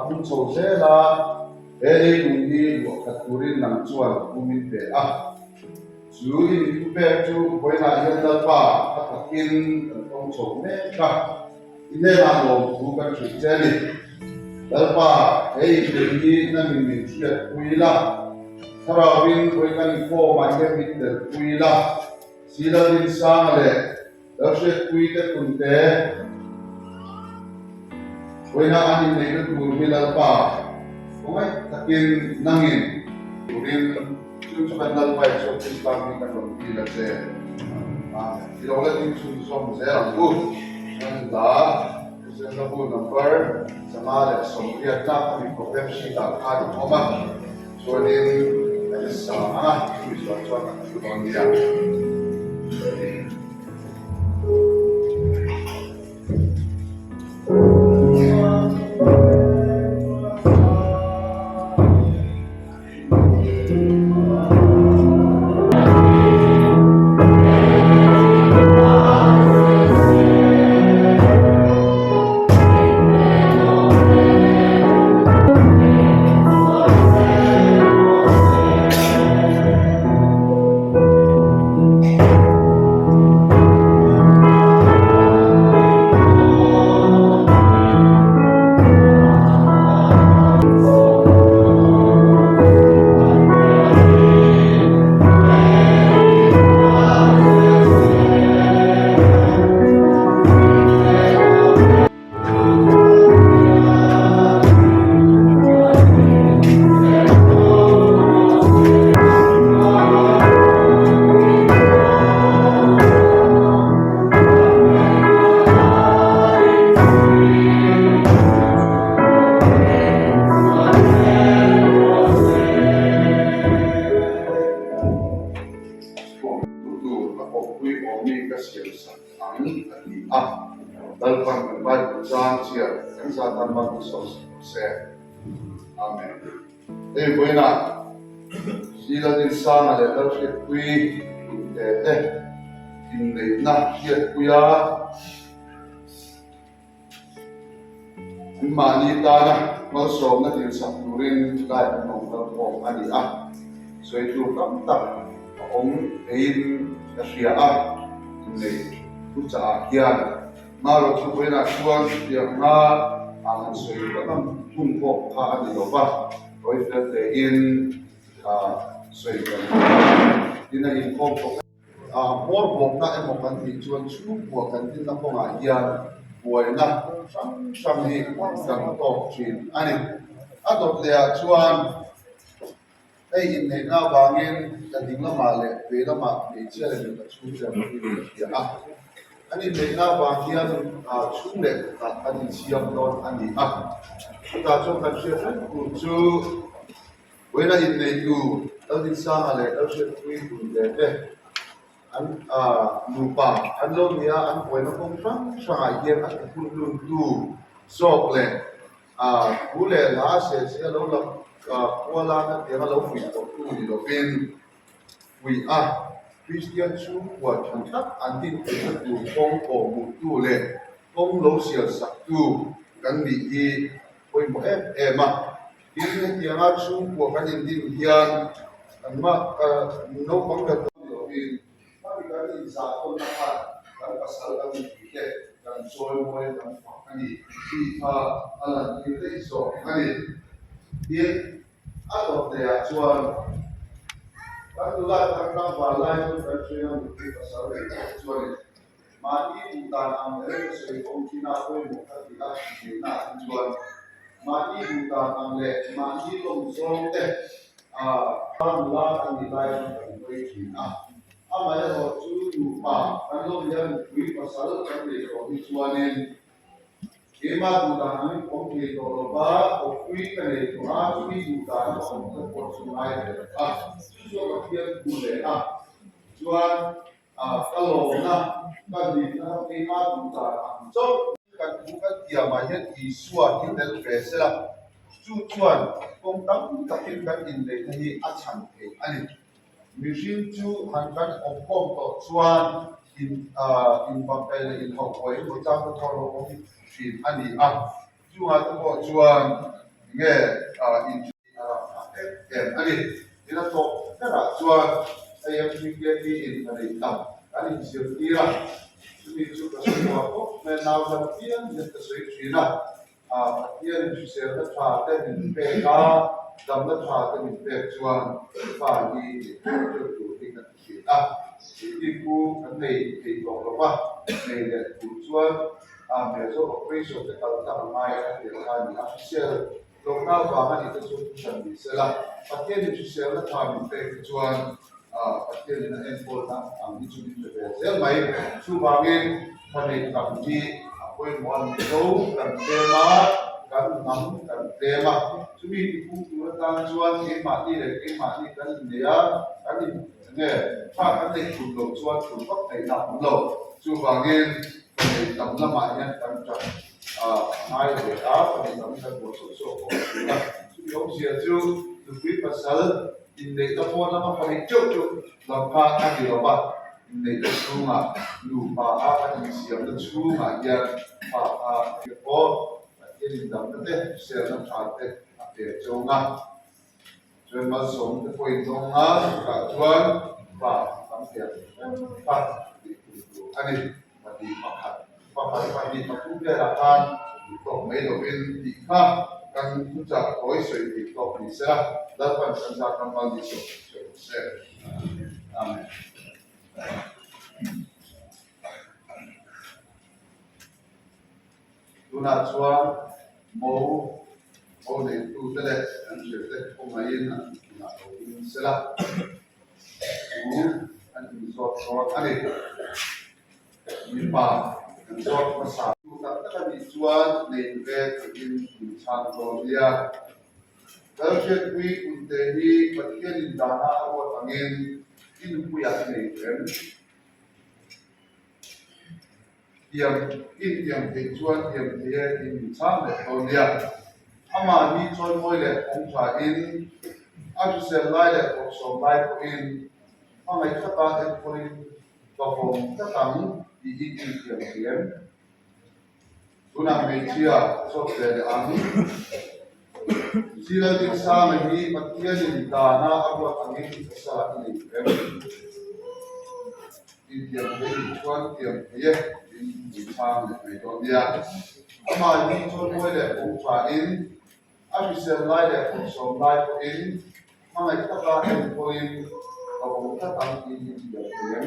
pung chho zel a, he leilung hi luah khat turin nang chuan thu min pe a. Chu i mi thupek chu vawiinah hian Lalpa a takin kan tawng chho mek a, i hnenah lawmthu kan hrilh che a ni. Lalpa, he inneih hi nangin min hriatpui la, Thlarauin vawi kan inkhawmah hian min telpui la, Siladinsanga leh Lalhriatpui te punte vawiina an inneihna tur hi Lalpa khawngaih takin nangin turin chu chu kan Lalpa Isua Krista hi kan rawn dil a che. Amen. I lo la ding chhun zawm zel ang u. Kan hla Kristian Hlabu number 580 a mi program sheet ah khan a awm a. Chuanin kan sa ang a, chumi zawh chuan kan thu dawn nia. Tur a kawppui awmi ka siam sak ang a ti a, Lalpan kan Bible chang chiah kan zat a hmang hi sawi sak rawh se. Amen. Hei vawiinah Siladinsanga leh Lalhriatpui Punte te inneihna hriatpuia Anmahni tana malsawmna dilsak turin chulai an awm kal khawm a ni a, sawi tur tam tak a awm theiin ka hria a, inneih thuchah hian hmarawh chu vawiinah chuan chutiang anga a han sawi vak ang hun pawh kha a ni lo va, tawi fel tein sawi kan tum a, tin a inkhawm tawh. A hmawr bawkna emaw kan tih chuan chhungkua kan dinna kawngah hian buaina hrang hrang hi kan tawk thin a ni. A dawt lehah chuan hei inneihna avangin ka ding lamah leh vei lamah hmeichhia leh mipa chhungte an awm in ka hria a. An inneihna avang hian chhung leh khatah kan insiam dawn a ni a. Chutah chuan kan hriat reng tur chu. Vawiina inneitu Laldinsanga leh Lalhriatpui Punte te an nupa an lo ni a, an buaina kawng hrang hrangah hian a ti hun luntu zawk leh thu leh hla se se a lo la kual a, hetiang a lo fuih tawhtu ni lovin fuih a, Kristian chhungkua than tak an din theihna tur kawng kawhhmuhtu leh kawng lo sialsaktu kan nih hi pawimawh em em a. Tin, hetianga chhungkua kan indin hian kanmah naupang ber dawn ni lovin hemi kan inzah tawnna khan kan pasal kan mipui te kan chawimawi a kan fak a ni tih kha a lantir daih zawk a ni. Tin, a tawp lehah chuan kan nula kan tlangval lai chu kan hriat a mipui pasal rei tawh chuanin Mahni duh dan ang leh ka sawi awm thin a pawimawh ka ti a tihna ah hi chuan mahni duh dan ang leh mahni lawm zawng te a nula kan nih lai chuan kan hawi thin a. Amaherawh chu nupa kan lawm hian nupui pasal kan neih tawh hi chuanin keimah duh dan angin awm thei tawh lo va, awpui ka nei tawh a, chumi duh dan a awm te pawh chu ngai ve lo a, chu chu a Pathian thu leh a chuan Ka lawmna ka hlipna kha keimah duh dan ang chauh. Kan thu kan tiamah hian Isua hi tel ve se la, chu chuan kawng tam takin kan inneihna hi a chhan theih a ni. Mihring chu han kan awmkhawm tawh chuan in inbangkaih leh inhauhbuai emaw chang te pawh a lo awm thin a ni a, chungah te pawh chuan. Enge in a rapthlak em em a ni. Tin a thawk berah chuan AMPKP in a nei tam kan inzirtir a, chumi chu ka sawi muah khawp mai a, nau hlat piang hian ka sawi thin a, Pathian in hriselna tha te min pek a, damna tha te min pek chuan fa hi nei teuh teuh tur hi kan ti thin a, engtin pu kan nei thei tawh lo va, nei leh tur chuan Mizo operation te kal tlang a ngai a tia kha a ni a, hrisel lohna avang a nih te chu hran ni sela, Pathian in hriselna tha min pek te chuan Pathian in a enkawlna ang hi chu min pe ve zel mai. Chuvangin tha nei tam hi a pawimawh a, Mizo kan tlem a, kan hnam kan tlem a, chumi tipung tur atan chuan keimahni leh keimahni kan innei a, kan in enge tha kan neih thun loh chuan thun vak theihna a awm lo. Chuvangin tha nei tam lamah hian kan ṭan a ngai ve a, tha nei tam hi kan buai sawk sawk awm thin a, chumi awmzia chu nupui pasal Inneihna pawn lama pahnih teuh teuh lam kha a ni lo va, inneihna chhungah nupa a kan insiamna chhungah hian pa kha a pawh Pathian indamna te, hriselna tha te a pe chawng a. Chuan malsawmna te pawh indawng a, chutah chuan pa tam thei ang kha tih tum tur a ni. Pahnih pakhat, pakhat pahnih pathum velah khan duh tawk mai lovin tih kha kan thuchah tawi sawi theih tawk ni sela, Lalpan kan zat ram mal ni sawh sawi rawh se. Amen. Tunah chuan mo mo neitute leh an thiante khawngaihin an thuthlungah lo ding sela, chu an inzawt dawn a ni. Mipa an zawt hmasa. Duh tak tak a nih chuan nei ve tiin min chhan dawn nia. Lalhriatpui Kunte hi Pathianin dana a ruat angin i nupuiah i nei em? Tiam intiam theih chuan tiam thei e tih min chhang leh dawn nia. Amah hi chawimawi leh awm thain a hrisel lai leh kawrhsawm lai pawhin hmangaih taka enkawlin ka vawm tlat ang tih hi intiam thei em? Tunah hmeichhia zawt ve leh ang. Ziladinsanga hi Pathianin dana a ruat angin pasal i nei em? Intiam thei nih chuan tiam thei e tiin min chhang leh mai dawn nia. Amah hi chawimawi leh awm thain, a hrisel lai leh kawrhsawm lai pawhin hmangaih taka enkawlin ka awm tlat ang tih intiam thei em?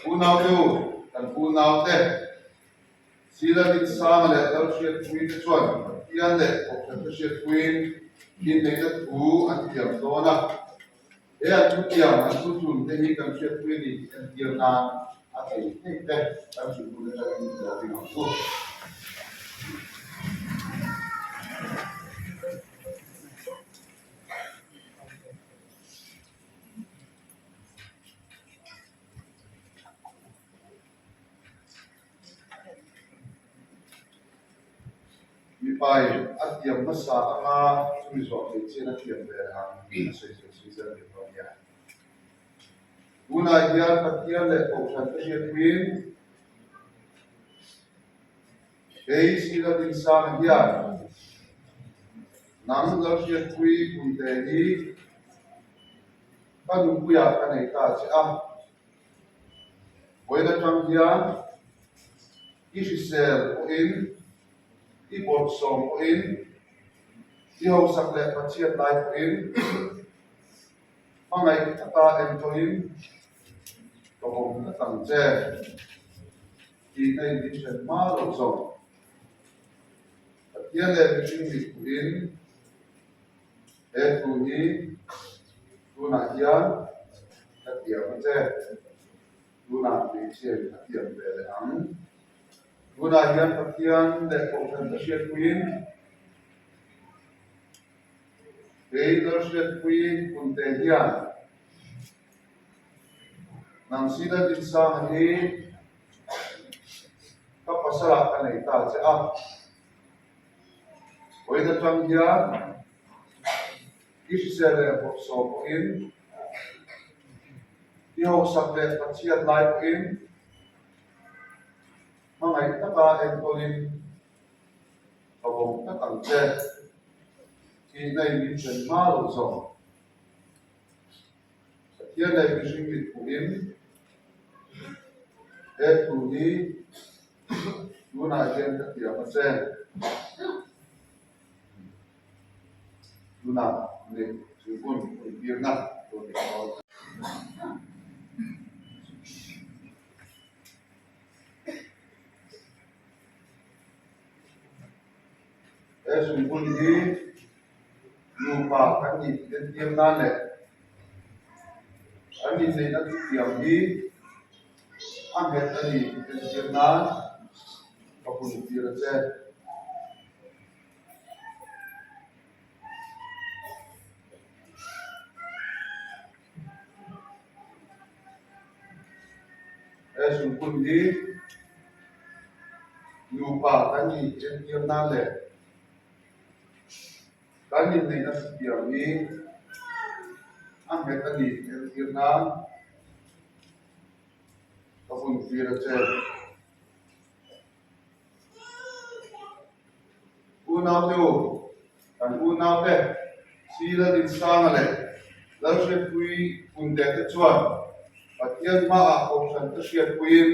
Unaute u, kan unaute, Silavinsanga leh Lalhriatpuite chuan Pathian leh Kohhran hriatpuiin inneihna thu an tiam dawn a. He an thutiam, an thuthlun te hi kan hriatpui a ni tih entir nan a thei thei te kan hrilhhmun atangin lo ring ang u. Mipai a tiam hmasa anga chumi zawh hmeichhian a tiam ve ang a sawi sawi sawi zel mai dawn nia. Tunah hian Pathian leh Kohhran te hriatpuiin kei Sila Dinsanga hian nang Lalhriatpui Punte hi Ka nupuiah ka nei ta che a, vawiin atang hian i hrisel pawhin, i bawrhsawm pawhin, i hausak leh pachhiat lai pawhin hmangaih taka enkawlin ka awm tlat ang che tih na in min hren hma lo zawng. Pathian leh mihring mitpuiin He thu hi tunah hian ka tiam a che, tunah hmeichhiain a tiam ve leh ang. Tunah hian Pathian leh Kohhran ka hriatpuiin, kei Lalhriatpui Punte hian nang Sina Dinsanga hi ka pasalah ka nei ta che a. Vawiin atang hian i hrisel leh bawrhsawm pawhin, i hausak leh Pathian lai pawhin hmangaih taka enkawlin. Ka vawng tlat ang che. Thihna in min chen hma loh zawng. Pathian leh mihring mit hmuhin he thu hi tunah hian ka tiam a che. Tunah neih zungbun intirna tur ni dawn. He zungbun hi nupa kan nih entir nan leh an inneihna thutiam hi a nghet a ni entir nan ka hun tir a che. He zungbun hi nupa kan nih entir nan leh kan inneihna thutiam hi a nghet a ni entir nan ka hun tir a che. Unaute u, kan unaute Sila Dinsanga leh Lalhriatpui Punte te chuan Pathian hmaah Kohhran te hriatpuiin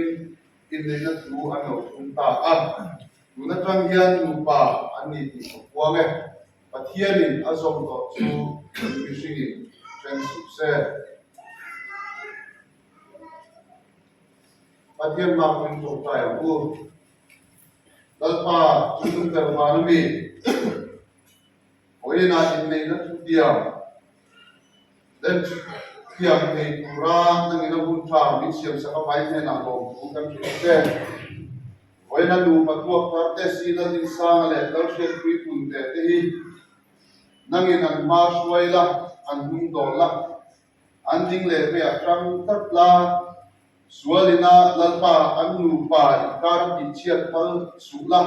inneihna thu an lo thung ta a. Tun atang hian nupa an ni tih ka puang e. Pathianin a zawm tawh chu mihringin then suh se. Pathian hma pawhin tawngtai ang u. Lalpa chu tumter van a mi? Vawiinah inneihna thutiam leh thiam thei tura nangin a hun tha min siamsak avai hnenah lawmthu kan hrilh che. Vawiina nupa tuak thar te si Laldinsanga leh Lalhriatpui Punte te hi nangin an hma hruai la, an hnung dawl la, An ding leh hmeiah tang tlat la, Sualina Lalpa an nupa inkar tihchhiat phal suh la,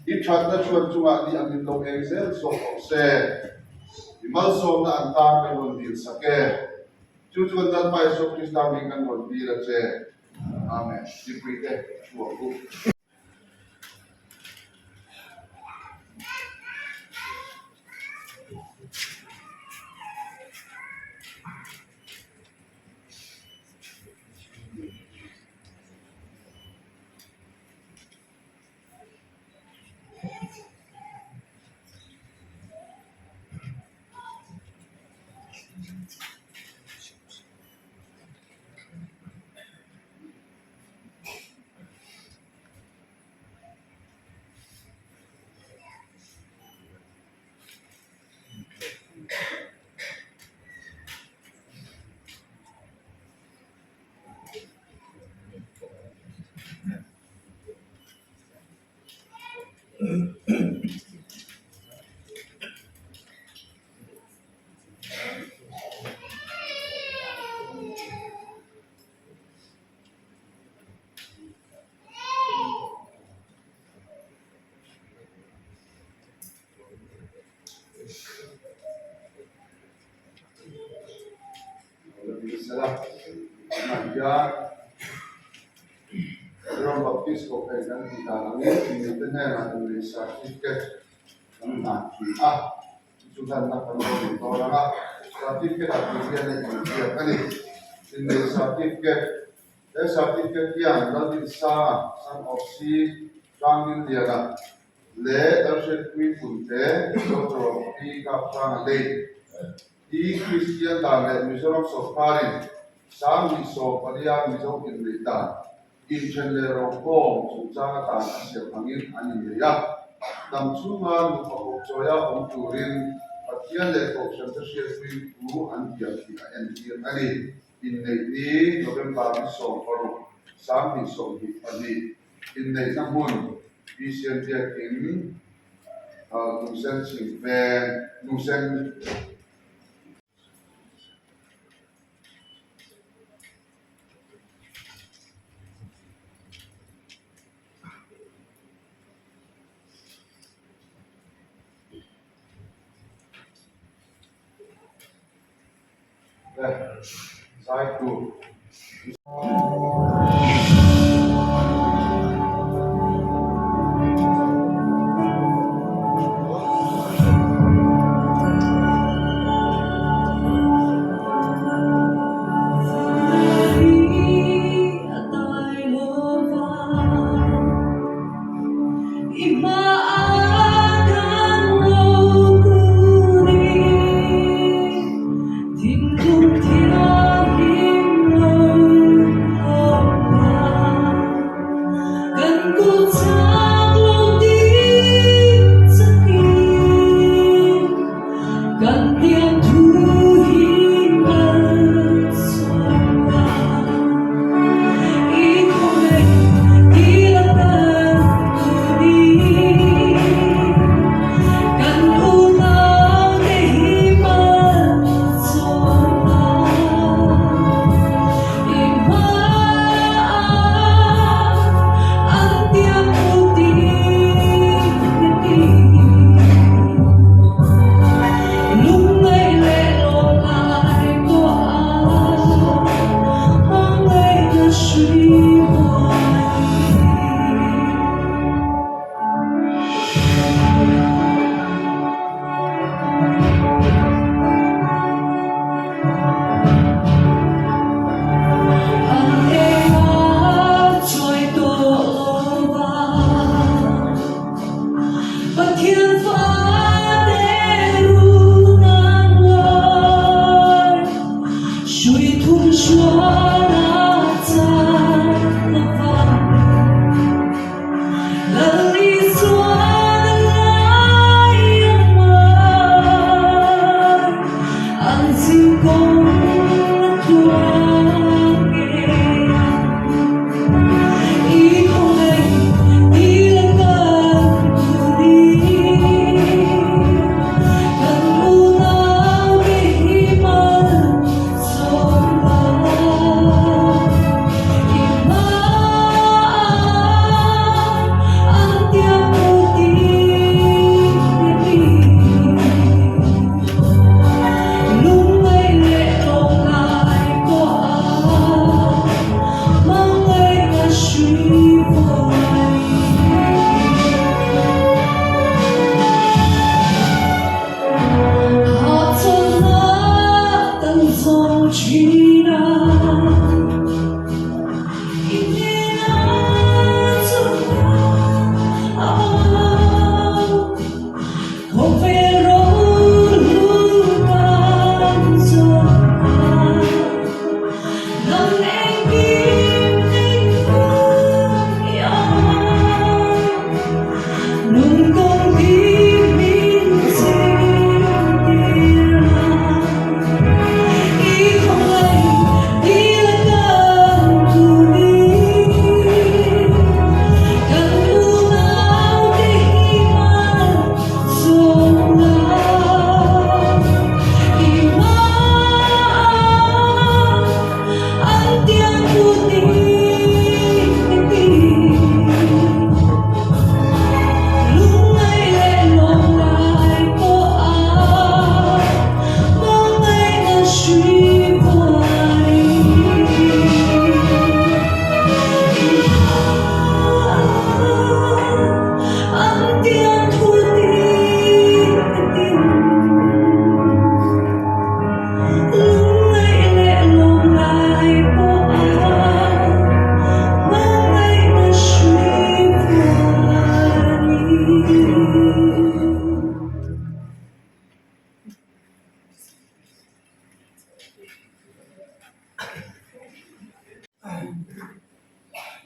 i thatna chuan chungah ni angin lo eng zel zawk rawh se. I malsawmna an tan kan rawn dil sak e. Chu chuan Lalpa Isua Krista hming kan rawn dil a che. Amen. Mipuite thu ang u. Ram Baptist Kohhran kan tih dan angin mite hnenah inneih certificate kan hlan thin a. Chu hlanna kan lo nei dawn ang a, certificate ah tih hian a inziak a ni. Inneih certificate, He certificate hian Laldinsanga, Son of Si Tlangdinliana leh Lalhriatpui Punte, Daughter of Pi Kaphranga lei hi Kristian dan leh Mizoram sawrkarin 2014 Mizo inneih dan Inthen leh rokhawm chungchang atan a siam angin an innei a. Dam chhunga nupa kawpchawia awm turin Pathian leh Kohhrante hriatpuiin thu an tiam tih a entir a ni. Inneih ni November ni 16, 2022, inneihna hmun Pisian Biakin, Lungsen Chhimveng, Lungsen. Zai tur.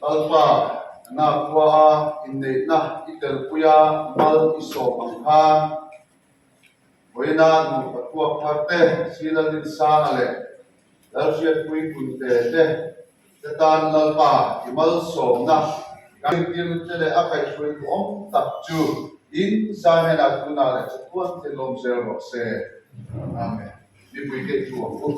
Lalpa, na khua a inneihna i telpuia mal i sawm ang khan vawiina nupa thuak thar te, Silalin Sanga leh Lalhriatpui Kunte te te tan Lalpa i malsawmna kan tir te leh a kaihhruai duhawm tak chu in zai hnenah tunah leh chatuan te lawm zel rawh se. Amen. Mipui te i thu ang u.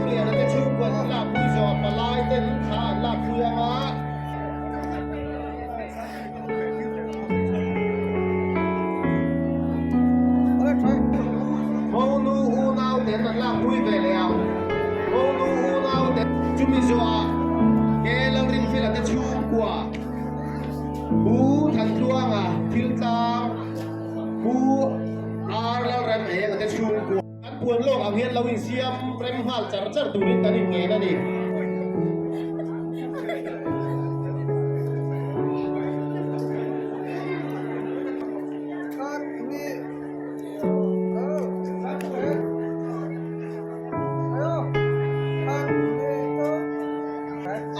Engliana te chhungkua an lakpui zawh a palai ten thla an lakpui ang a. Monu unau ten an lakpui ve leh ang. Monu unau te chumi zawhah ke Lalrinfela te chhungkua Pu Thantluanga thil tlang Pu Ar Lalremhenga te chhungkua Kan puan lawk ang hian lo insiam rem nghal char char turin kan inngen a ni.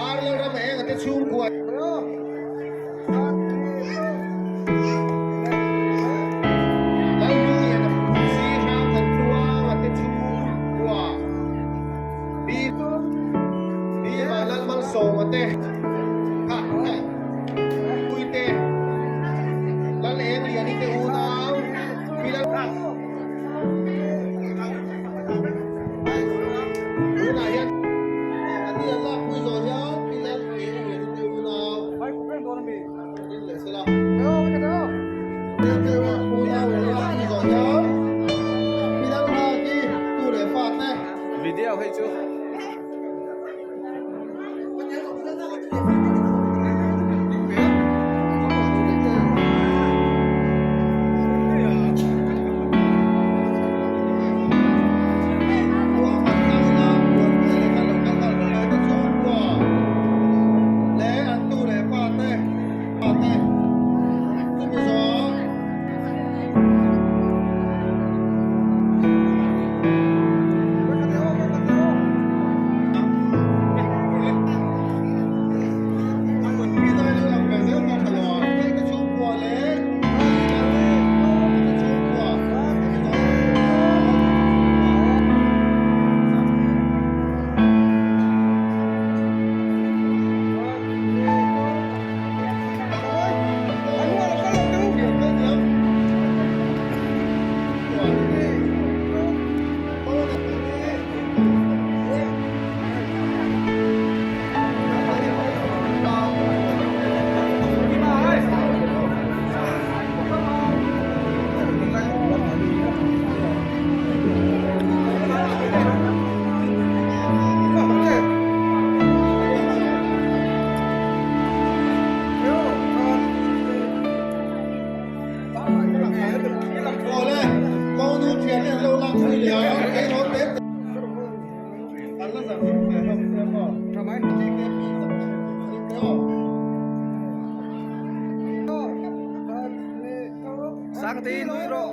Ar Lalremhenga te chhungkua. Lalhmingliana Zi hrang kan tluang a te chhungkua Bi Bi Vanlalmalsawma te Kha Kha Puite Lal Engliani te unau Pi Lal Tunah hian a ni an lakpui zawh hian Pi Lal Engliani te unau Rin leh sela. Unau an lakpui zawh hian Pi Lal Nghaki tu leh fa te. Video hei chu. Sangte nui rawh.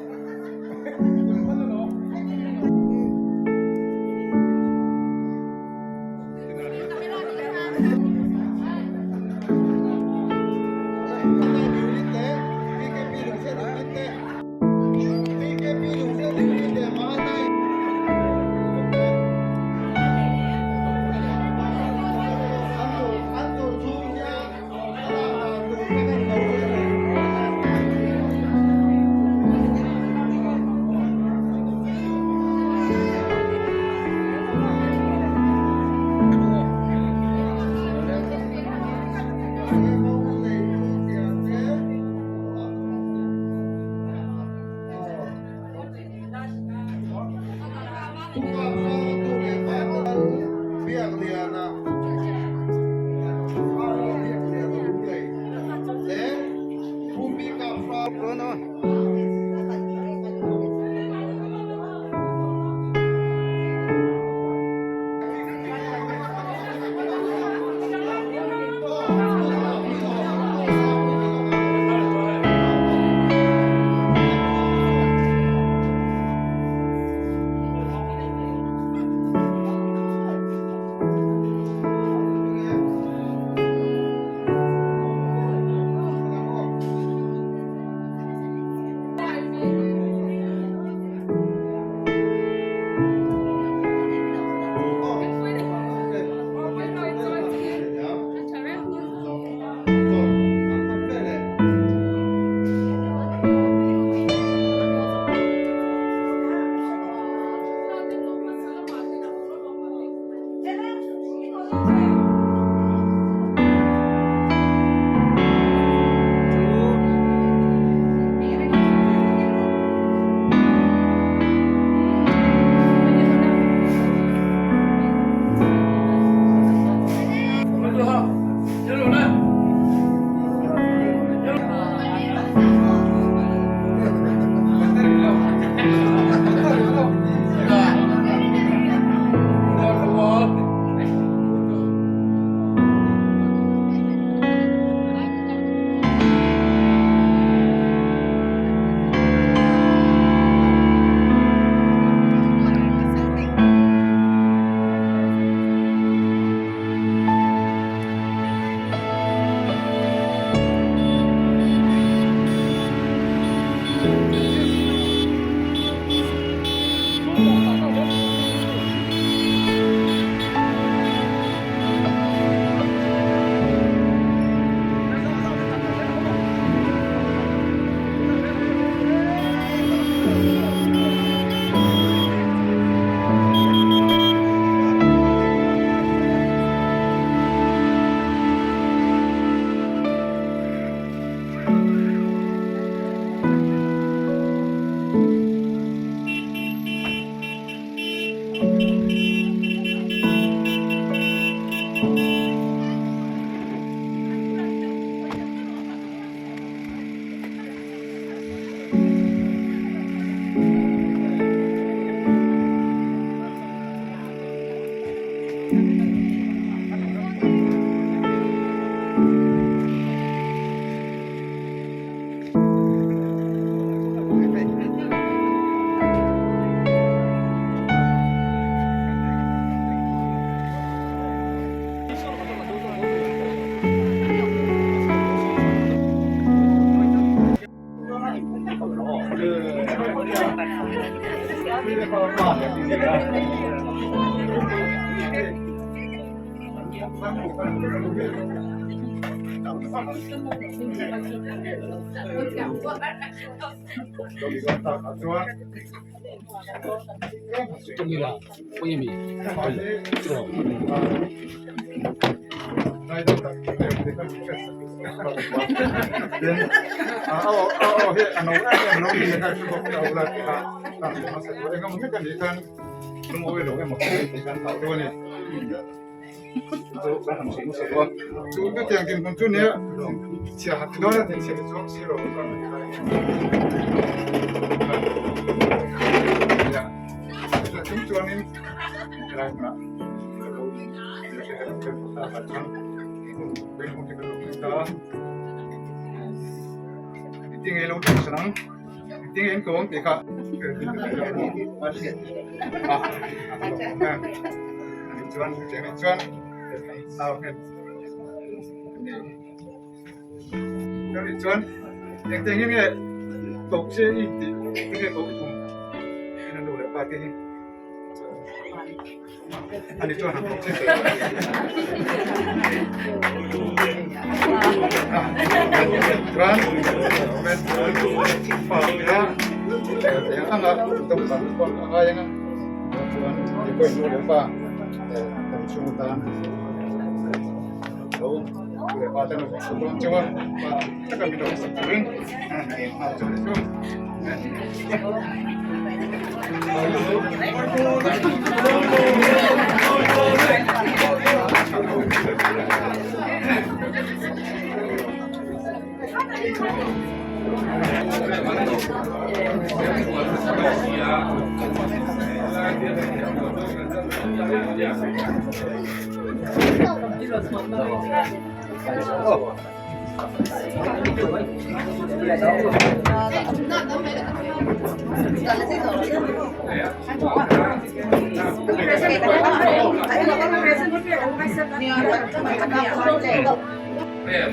Rem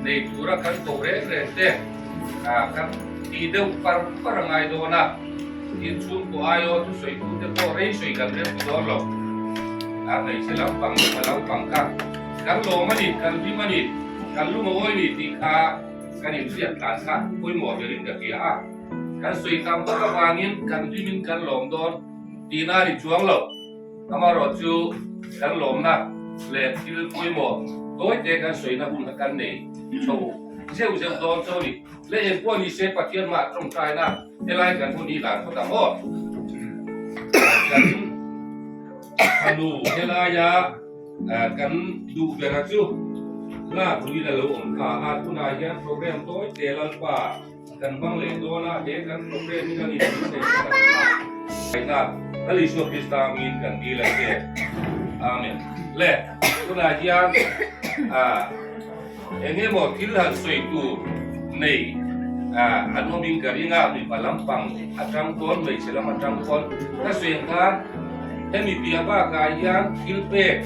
nei tura kan ko reng reng te kan ti deuh par par a ngai dawn a, inchhungkaw aiawh thusawitu te pawh rei sawi kan rem ti dawn lo. A hmeichhe lampang mipa lampang kha kan lawm a ni, kan hlim a ni, kan lungawi ni tih kha kan inhriat tlan kha pawimawh berin ka hria a. Kan sawi tam vak avangin kan hlimin kan lawm dawn tihna a ni chuang lo. Amaherawh chu kan lawmna leh thil pawimawh tawite kan sawina hun kha kan nei chho zeuh zeuh dawn chu a ni. Leh eng pawh ni se Pathian mah tawngtaina helai kan hun hi lan phawt ang aw. Kan fanu helaia kan duh bera chu lak luin a lo awm ta a, tunah hian program tawite Lalpa Kan hmang leh dawn a, he kan program in a ni tih theih kan hma. Lal Isua Krista angin kan dil a che. Amen. Le, tunah hian ah eng emaw thil han sawi tur nei ah an awmin ka ring a, mipa lampang atang pawn hmeichhe lam atang pawn ka sawi ang khan hemi piah bakah hian thil pek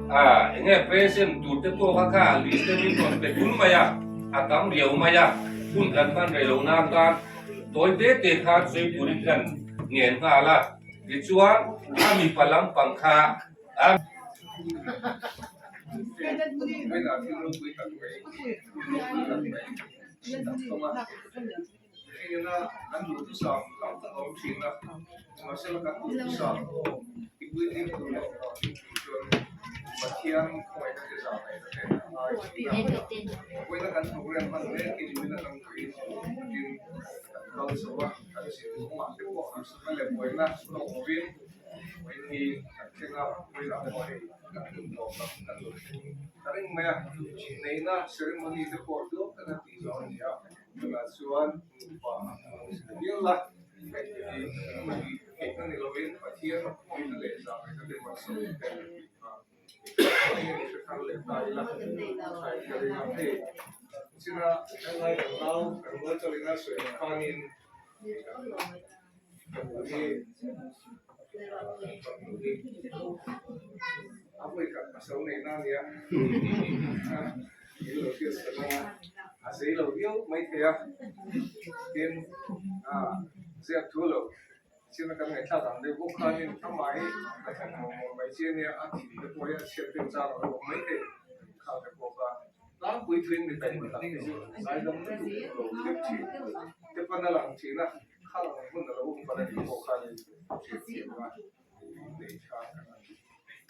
ah eng nge present tur te pawh kha kha list te min rawn pe tul mai a. A tam riau mai a, hun kan hman rei lo nan tan tawi te te khan sawi turin kan ngen nghal a, tichuan a mipa lampang kha a. Tunah chuan nupa viau la, hei hi theihna ni lovin Pathian hawina leh zahngaihtna te malsawm te an tih kha eng hre thar leh ta ila thlai ka ring a. Hei china kan ngai kan nau kan rual chalina sawi ang khanin kan hmu hi kan hmu hi a vawi khat pasal neihna a nia. Thil lo hriat sak anga a zei lo viau mai thei a, tin ziak thu lo China kan ngaihthlak ang deuh bawk khanin amah hi a thlen mawh mawh mai chi ania, a thil te pawh hi a chhiat deuh chang a lo awm mai thei khang te pawh kha tlangpui thuin mi tam tak te chu zaidam lutuk lo deuh thin te pawn a lang thin a, khang ang hun a lo awm palh a nih pawh khanin hriat thiam a nei tha kan han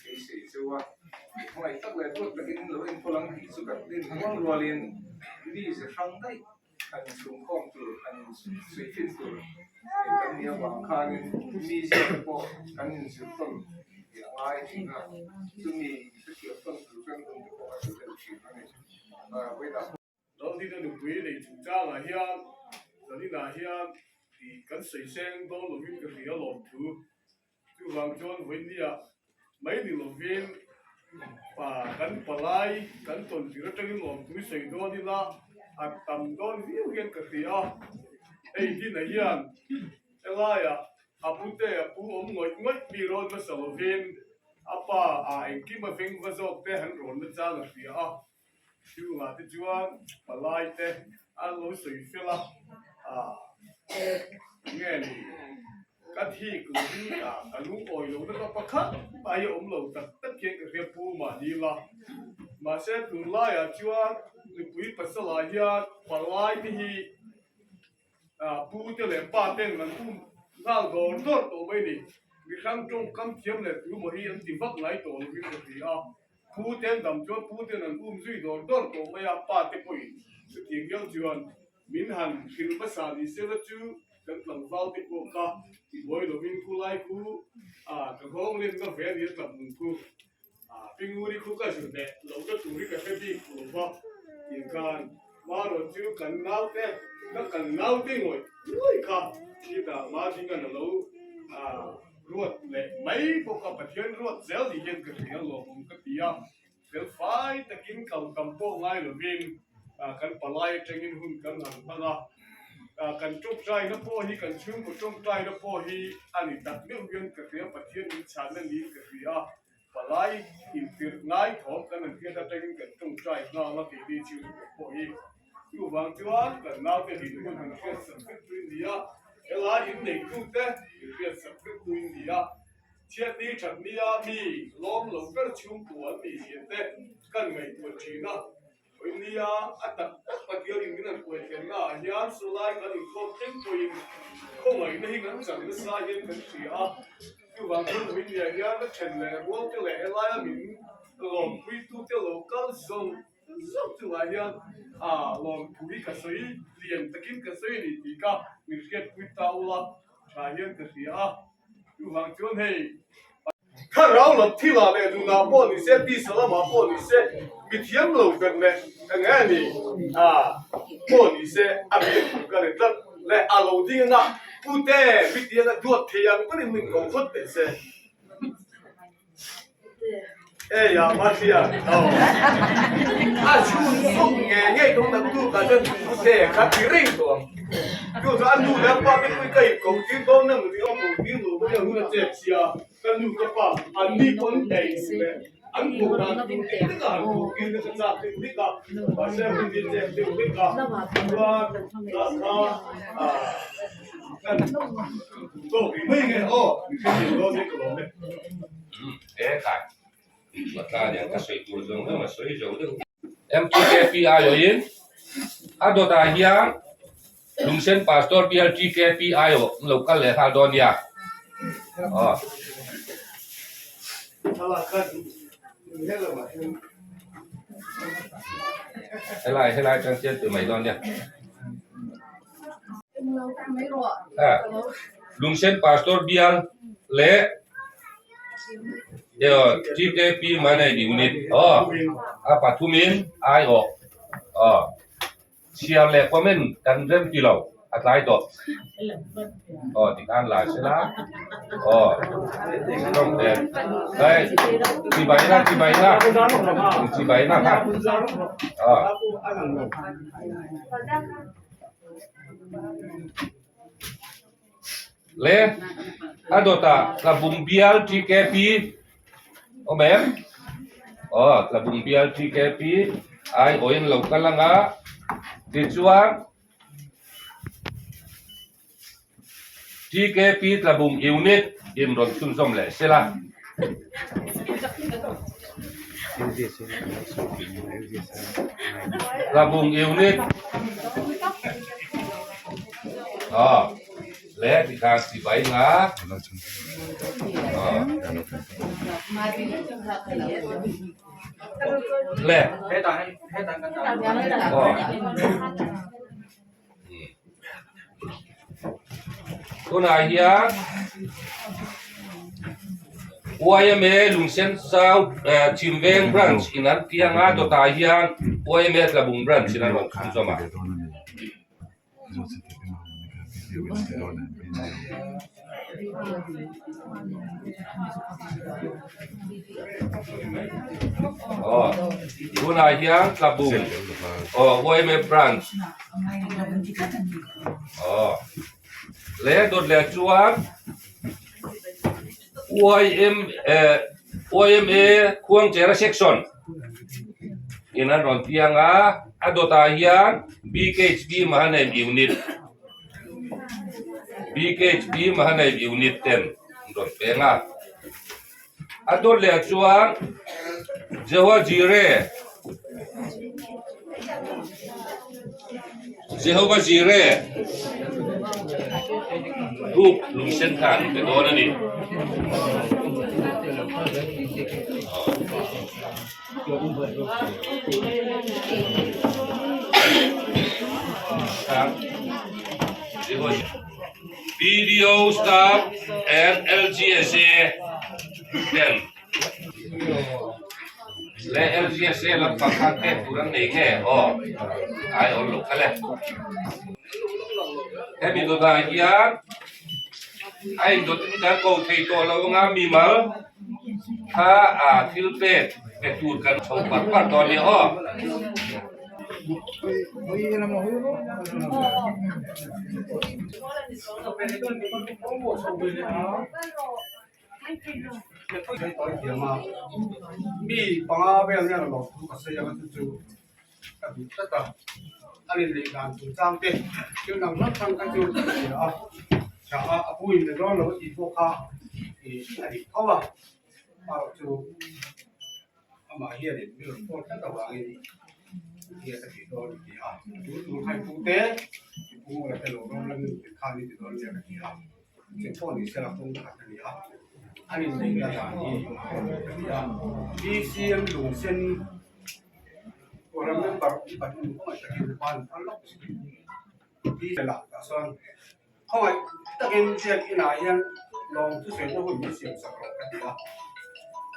beisei cheu a, hmangaih tak leh duat takin lo enkawl ang tih chu kan rin rual rualin mi ze hrang daih Han chhungkhawm tur, han suihfin tur kan nih avang khanin mi ziak pawh kan inzir tawn tih a ngai thin a, chumi hrethiam tawn tur chuan hun te pawh a duh deuh thin a ni. Vawiinah. Lalhina nupui nei chungchangah hian zaninah hian tih kan sawi seng dawn lovin ka hria lawm thu. Chuvang chuan vawinia mai ni lovin pa kan palai kan tawn tir atangin lawmtui sawi dawn ila a tam dawn viau hian ka hria a. Hei Dina hian helaiah a pute a pu awm ngawih ngawih mi rawn hmasa lovin a pa a engkim a veng va zawk te han rawn na chang a hria a. Chungah te chuan palai te an lo sawi fel a, nge ni ka thik lo ding ta ka lungawi lo na ka pakhat ai a awm lo tak tak hian ka hria pu mahni la. Mahse tunlaiah chuan nupui pasalah hian palai te hi Pu te leh pa ten an um nghal dawr dawr tawh mai ni. Mihrang tawngkam thiam leh tu maw hi an ti vak ngai tawh lovin ka hria a. Pu ten dam chuan pu ten an um zui dawr dawr tawh mai a, pa te pawhin chutiang hial chuan min han hrilh hmasa ni se la chu kan tlangval te pawh kha tibuai lovin khu lai khu ka nghawng lenna ve a ni a tlakmung khu. Pinguri khu ka zir leh lo na tur hi ka hre bik lo va tih khan marawh chu kan naute ka kan naute ngawih ngawih kha chutah Madingan a lo ruat leh mai bawk a, Pathian ruat zel ni hian ka hria lawmawm ka ti a, fel fai takin kal tam pawh ngai lovin kan palai atangin hun kan han hmang a, kan tawngtaina pawh hi kan chhungkaw tawngtaina pawh hi a ni tak meuh hian ka hria, Pathian min chhanna niin ka hria. Palai intirh ngai thawm kan han hriat atangin kan tawngtai nghal a keini chhungkaw pawh hi. Chuvang chuan kan naute dinhmun han hriat sak vek tu in ni a, helai inneitute min hriat sak vek tu in ni a. Chhiatni thatnia mi lawm lo ber chhungkua an nih zia te kan ngaihtuah thin a. Nia, a tak tak Pathianin min han kuai thiamna ah hian chulai kan inkhawm thleng pawhin khawngaihna hi kan chang nasa hian kan hria a. Chuvang chuan Vawinia hian a then leh rual te leh helaia min lawmpuitu te lo kal zawng zawng chungah hian a lawmthu hi ka sawi lian takin ka sawi a ni tih ka min hriatpui ta ula tha hian ka hria a. Chuvang chuan hei. Thlarau lam thilah leh nunah pawh ni se, tisa lamah pawh ni se, mi thiam lo ber leh eng nge ni pawh ni se a biak tur ka ni tlat leh a lo ding anga pute mi ti anga duat thei ang berin min ko phawt teh se. Ei a Maria aw a chhun zawk nge ngei dawn tak tu ka chuan pute kha ti reng tawh ang. Chu chu a nu leh a pa te pawhin ka in ko tir dawn em ni aw ko tir lo mai a hun a chep sia ka nu ka pa an ni pawh an ei duh leh an ko dan tur dik dik a han ko tir te ka chak dik dik a mahse hun hi chep deuh hlek a chuan tah kha ah kan tawk rih mai nge aw min hrethiam dawn hi ka lawm e. E kai Matla nen ka sawi tur zawng zawng a sawi zo deuh. MTKP aiawhin a dawtah hian Lungsen Pastor BLTKP aiawh an lo kal leh nghal dawn nia. Aw. Helai helai atang chian tih mai dawn nia. Lungsen Pastor bial leh TKP Manai Unit aw a pathumin aiawh aw chhiar leh comment kan rem ti lo a tlai tawh aw tikhan la sela aw hei chibai na chibai na chibai na kha aw. Le a dawtah Tlabung bial TKP awm em? Aw Tlabung bial TKP aiawhin lo kal anga tichuan. TKP Tlabung Unit in rawn chhunzawm leh sela. Tlabung Unit aw leh tikhan sipai nga aw le aw. Tunah hian YMA Lungsen South Chhimveng Branch in an tih anga dawtah hian YMA Tlabung Branch in an rawn chhunzawm a. Aw tunah hian Tlabung aw YMA Branch aw leh dawt leh chuan YM eh YMA Khuangchera Section in an rawn piang a a dawtah hian BKHP Mahanaim Unit BKHP Mahanaim Unit ten an rawn peng a a dawt leh chuan Jehovah Jireh Jehovah Jireh Group lungsen kha an pe dawn a ni. BDO staff and LGSA ten leh LGSA lampang khan pek tur an nei nge aw ai awl lo kha le hemi dawtah hian a indawt in kan ko thei tawh lo anga mimal kha a thil pek pe tur kan chho par par tawh a nia aw. Mi panga vel hian a lawm thu ka sawi ang a chu chu ka duh tlat a, a rin leh dan chung chang te thil dang hrang hrang kha chu ka hria a, tha a a pu in ni dawn lo a tih pawh kha ih a dik tho a, erawh chu amah hianin mi rawn phone tlat avangin nge ka tih dawn a ti a, tun tur kha i pu te i pu la te lo rawm la min ti khan i ti dawn nia ka ti a, che pawh ni sela kawng khat a ni a, an inneihna dan hi ka ti a, BCM lungsen Forum member pahnih khawngaih takin ban phal lawk la tah chuan Khawngaih takin biak inah hian lawm thusawina hun min siam sak rawh ka ti a,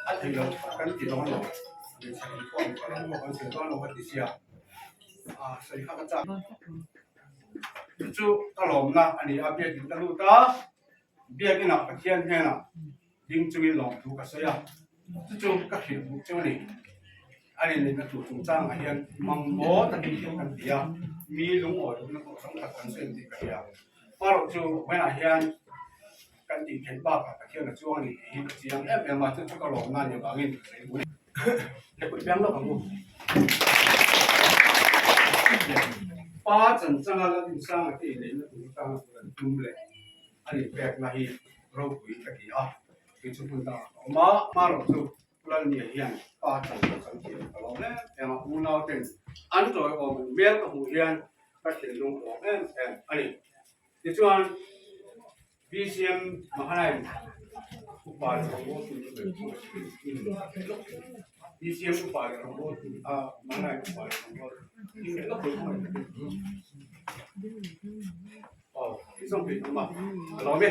a thei lo kan ti dawn lo, hmeichhe in pawh mipa lam pawh kan sawi dawn lo ka ti sia, a sawi kha ka chak. Chu chu ka lawmna a ni a, biak in ka lut a, biak inah Pathian hnenah ding chungin lawmthu ka sawi a, chu chu ka hrilh duh chu a ni. A rinlehna tur chungchangah hian mamawh takin thil kan ti a, mi lungawi lohna pawh tam tak kan sawi tih ka hria. Hmarawh chu vawiinah hian kan tih theih bakah Pathian a chuang a ni tih hi ka chiang em em a, chu chu ka lawmna a nih avangin ka sawi duh a ni. He pawh i piang lawk ang u. Pa chanchanga Lalinsanga te inneihna tur atana tur an tum leh a inpekna hi ropui ka ti a, kei chu hmun dangah ka awm a, hmarawh chu Lalnia hian pa chan pawh chan thiam ka lo em em a, unau ten an tawi awm an hmel ka hmuh hian ka thinlung a awm em em a ni. Tichuan BCM Mahanaim upa leh rawngbawltu BCM upa leh rawngbawltu a Mahanaim upa leh rawngbawltu aw tih zawng tih awm a, ka lawm e.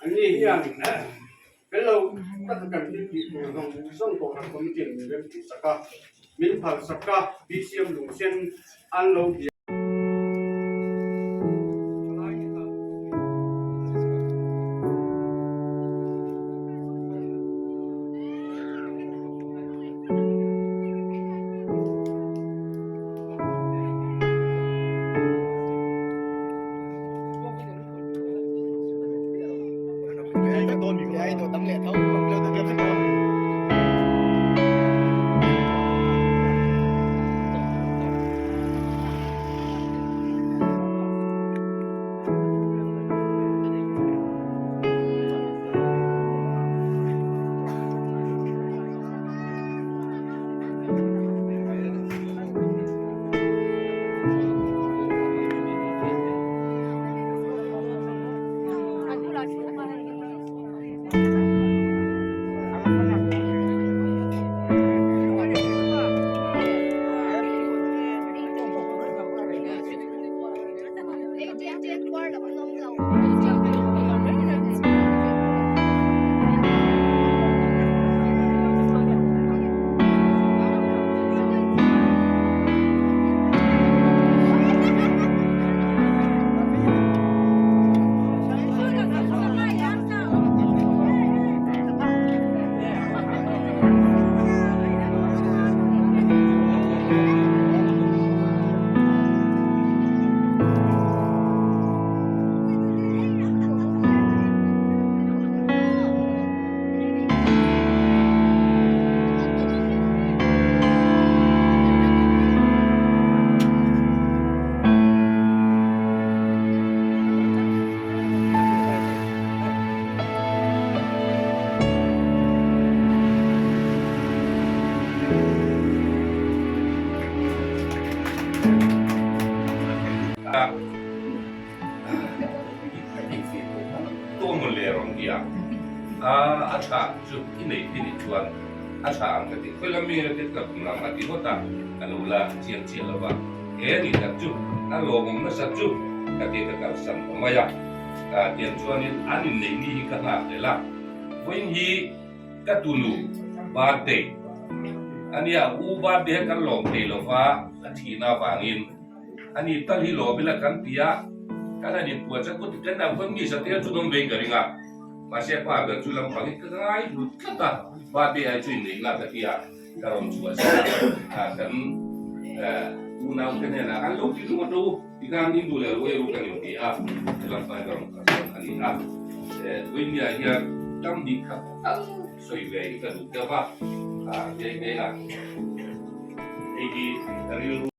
Anni hian Hello, ka kan thil tih tur zawng zawng pawh kan committee in min rem tih sak a, min phal sak a, BCM lungsen an lo bia. A tha chu i nei te nih chuan a tha ang ka ti. Khawi lam mi nge te ka tum lam a ti ngawt a, ka lo la chiang chiah lo va. He ni tak chu a lawmawm nasa chu ka ti ka kalsan ta mai a. Tiang chuanin an inneih ni hi ka nghak hlel a. Vawiin hi ka tunu birthday a nia, u birthday hi kan lawm thei lo va, a thihna avangin a ni tal hi lawm ila kan ti a, kan han inpuan chuan kut kan ang khawn mi zatel chu an awm vein ka ring a, mahse pa ber chu lampangin ka ngai hlut tlat a, birthday ai chu inneihna ka ti a. Ka rawn chhuah zet a, kan unaute hnenah khan lo ti ringawt ro tikhan in duh leh lo ei ru kan inti a, helam pahin ka rawn kalsan a ni a. Vawinia hian tam hnih khat tal sawi ve hi ka duh deuh a, hei hei a, hei hi ka rilru.